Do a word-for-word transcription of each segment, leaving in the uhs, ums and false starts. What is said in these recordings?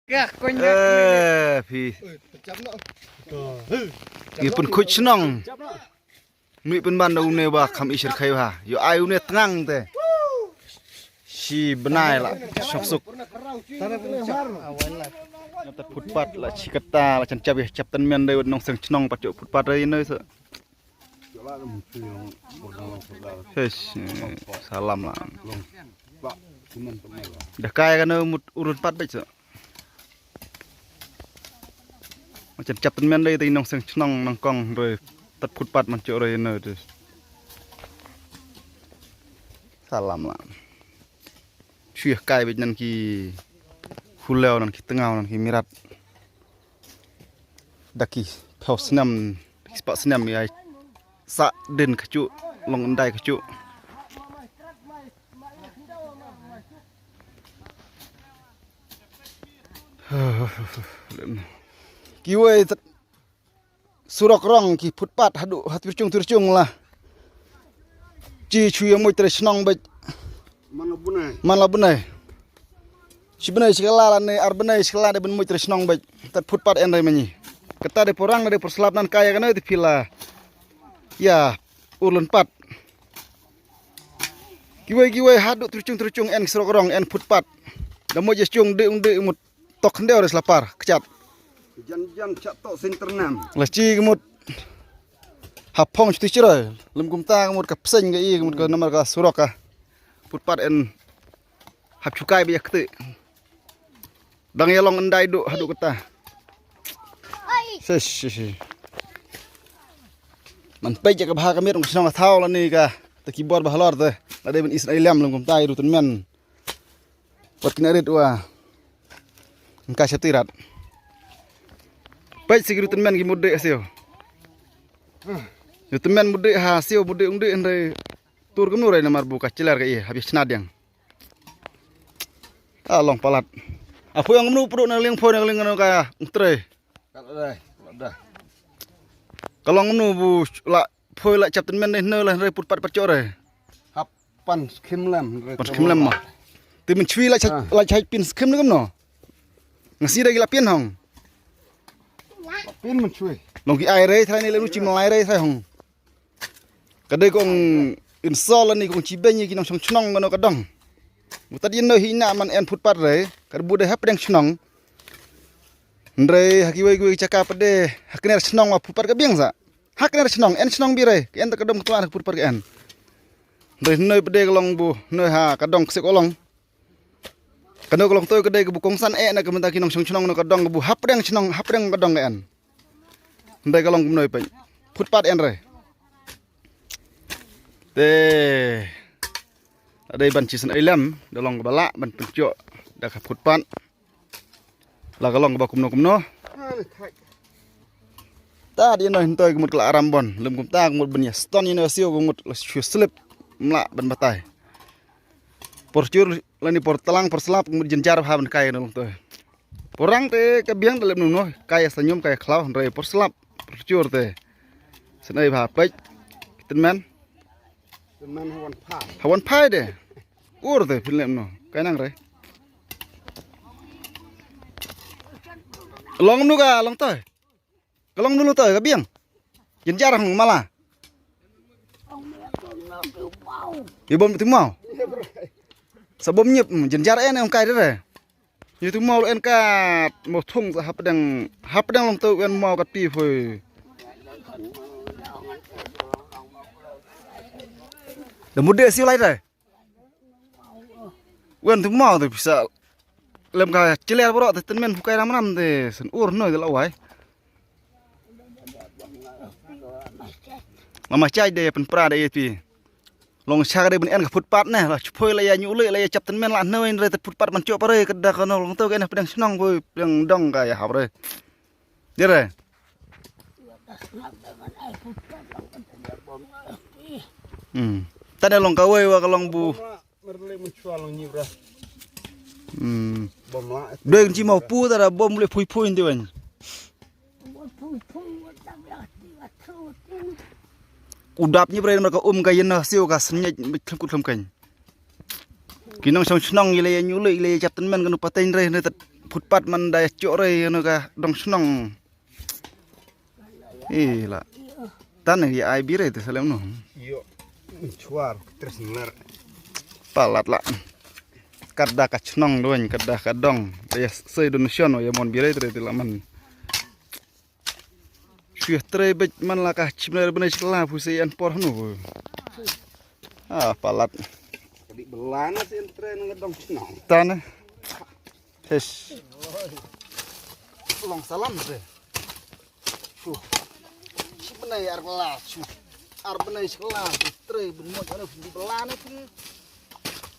Eh, phi. Ïa pynkhuid shnong. Mih pynban da une ba kham i shyrkhei ha. Ïoh ai une tngang te. Shi bnai la shong suk. Tat phutpat la shi katta la jan jap ïa jap tynmen dei wat nongshong shnong pat jop phutpat dei ne sa. Hesh, salam la. Da kai kane mut urun pat beit sa. Macam jap tynmen dei te nongshong shnong nongkong re tat phutpat man cho re ne te. Salam la. Shu ïa kai beit nan ki hulew nan ki tngaw nan ki mirat. Da ki phew snem, da ki spah snem ïa sa din kachu, long ndai kachu. Kiwei tat surok rong ki phutpat haduh ha Tirchung Tirchung la. Chi chu ïa muid tre shnong beit. Man la bnai. Man la bnai. Shi bnai shi kala la ne ar bnai shi kala de ban muid tre shnong beit. Tat phutpat en re mani. Kata de porang de por slap nan kaya kane de pila. Ya, urlun pat. Kiwei kiwei haduh Tirchung Tirchung en surok rong en phutpat. Da muid ïa chung de ung de mut. Tok khyndew re slapar kjat. Jan jan chak tok sinternam. La chi ka mut. Ha phong chuti chiro. Lem kumta ka mut ka pseng ka i ka mut ka namar ka surok ka. Phutpat en hap chukai ba ïa kti. Dang ïa long ndai duk haduh kata. Sis sis sis. Man peit ïa ka bha ka miet ka shnong ka thaw la ni ka. Te ki bor ba halor te. La dei ban isyn ai lem lem kumta i ruh tynmen. Wat kine rit wa. Engka shati rat. Peit si ki ruh tynmen ki mut dei ha siew. Ruh tynmen mut dei ha siew mut dei ung dei hynrei tur kumno rei namar bu ka chilar ka i hap ïa chna diang. A long palat. A phuiang kumno pruh na liang phoi na liang ka ung trei. Ka long kumno bu la phoi la chap tynmen dei hynrei la hynrei put pat pat chore. Hap pan skim lem. Pan skim lem ma. Te mynshui la chai la chai pin skim ne kumno. Nga si da ki la pin hong. Pin mynshui. Long ki ai rei thrai ni le nu chim long ai rei thrai hong. Ka dei kong insol ani kong chi beng ki nong chong chnong mano ka dong. Mutat yin no hi na man en phut pat rei ka bu dei hap deng chnong. Hynrei ha kiwei kiwei chaka pat de ha kner chnong ma phut pat ka biang sa. Ha kner chnong en chnong bi rei ka en ta ka dong tuan ha phut pat ka en. Hynrei noi pat de ka long bu noi ha ka dong ksik olong. Kano ka long toi ka dei ka bu kongsan eh na ka mynta ki nong shong chnong na ka dong ka bu hapdeng chnong hapdeng ka dong ka en. Hynrei ka long kumno i peit phut pat en re. Te la dei ban chi syn ei lem da long ka ba lah ban pynchoh da ka phut pat. La ka long ka ba kumno kumno. Ta dei noh hynrei ka mut ka la aram bon lem kumta ka mut ban ïa ston ïa no siew ka mut la shu slip mla ban batai. Por chur lani por talang por slap mut jynjar ha ban kai na long toi. Por rang te ka biang da lep nung no kai sa nyum kai khlaw hynrei por slap por chur te. Sen ei bha peit. Tynmen. Tynmen ha wan phai. Ha wan phai de. Ur te phin lep no kai nang re. Long nu ka long toi. Ka long nu long toi ka biang. Jynjar hong mala. Ibom tu mau. Sa bom nyep jynjar en em kai de. Yu tu mau en kat mau thung sa hapdeng hapdeng long tu en mau kat pi phui. Da mude siu lai de. Wen tu mau tu bisa lem ka cheler bro te tynmen phukai ram ram te sen ur noi te la wai. Mama chai de pen pra de ti. Long cha ka de ben en ka phut pat ne la chupoi la ya nyu le la ya chap tynmen la noi re te phut pat man chop re ka da ka no long to ke ne pdeng chnong poi pdeng dong ka ya hap re. Dire. Hmm. Tane long ka wei wa ka long bu. Hmm. Doi kan chi mau pu tara bom le phui phui ndi wan. Udap ni bre mar ka um ka yen na siu ka senyej mit khlem kut khlem kan. Ki nong shong shnong ile ya nyule ile ya chap tynmen ka nu pateng re ne tat. Phutpat man da ïa choh rei ïa no ka dong shnong. Ila. Tan ïa ai bire te salem no. Yo. Chuar tres ler. Palat la. Kat da ka chnong doin kat da ka dong. Da ïa sei donation ïa mon bire te te la man. Shu ïa trei beit man la ka chim ler bnai shkla phu sei an por hanu. Ah palat. Kadi belana sen tren nga dong chnong. Tan. Hesh. Long salam te. Shu. Shi bnai ar la shu. Ar bnai shkla shu trei ben mo jana di belana pun.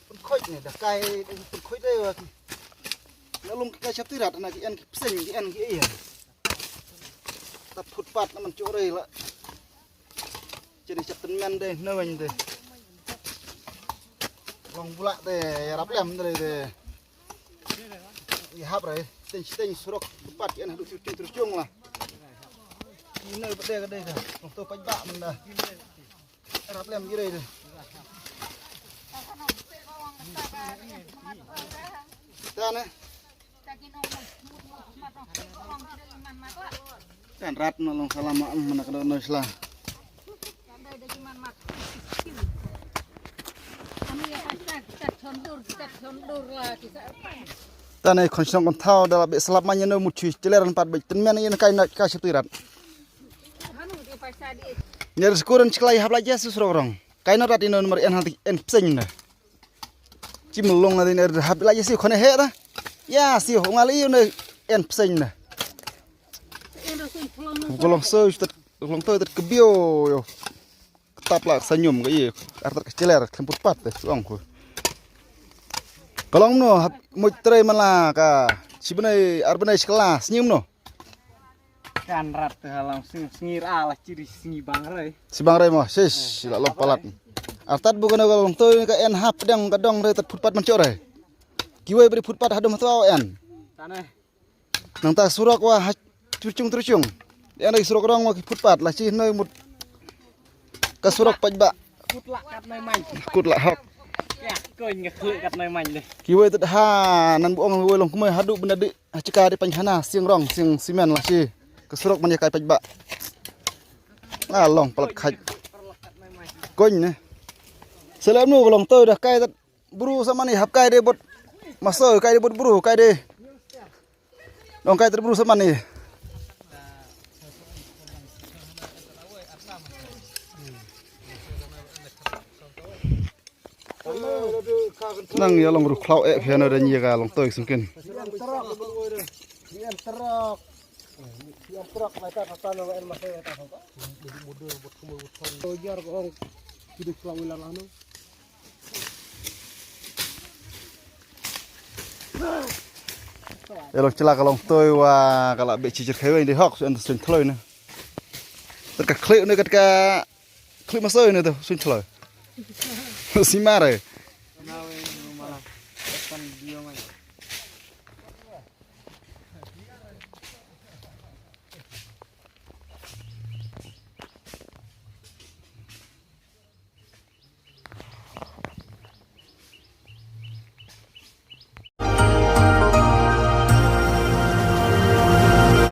Pun khoi ne da kai pun khoi de wa. Na lum ka shap tirat na ki en ki pseng ki en ki iya. Ta phutpat na man chorei la. Chini chap ten men de na wen de. Long bulak de ya rap lem de de. Ihap rai, teng teng surok tepat ki an hadu tur tur chung la. Ina bade ka de ka. Long to paj ba menda. Rap lem gi rai de. Tane. Kan rat na long salam ma mana kada no sla. Tane khon shnong kon thau da la be slap ma nyano mut chui chleran pat be ten men yen kai na ka shtirat. Ner skuran chklai hap la jas surok rong. Kai na rat ino number en hal en pseng na. Chim long na din er hap la jas khone he da. Ya si ho ngal ino en pseng na. Ko long so tat long to tat kebio yo. Tap la sa nyum ka i artat ka cheler klem put pat te long ko. Ka long no hap mut trei man la ka chi bnai ar bnai chkla snyum no. Kan rat te halang sing sngir ala chiri sngi bang rai. Si bang rai mo sis la long palat. Artat bu ka no ka long to ka en hap dang ka dong rai tat put pat man chok rai. Kiwei bri put pat hadum to en. Tane. Nang ta surok wa ha turchung turchung. Yan ai surok rong wa ki phutpat la chi noi mut. Ka surok paj ba. Kut la kat noi man. Kut la hok. Ya, ko nge khlu kat noi man de. Ki wei tet ha nan bu ong wei long kumai hadu benda de ha chika de pan hana sing rong sing simen la chi. Ka surok man ya kai paj ba. La long palat khaj. Kony ne. Selem nu ka long to da kai tet bru sa man ni hap kai de bot. Maso kai de bot bru kai de. Dong kai ter bru sa man ni. Nang ya long ru khlau eh phiano da nyi ka long toi sungkin. E long chla ka long toi wa ka la be chi chir khai weng di hok suin suin thloi na. Kat ka khlei ne kat ka khlei ma soi ne to suin thloi. Si mare.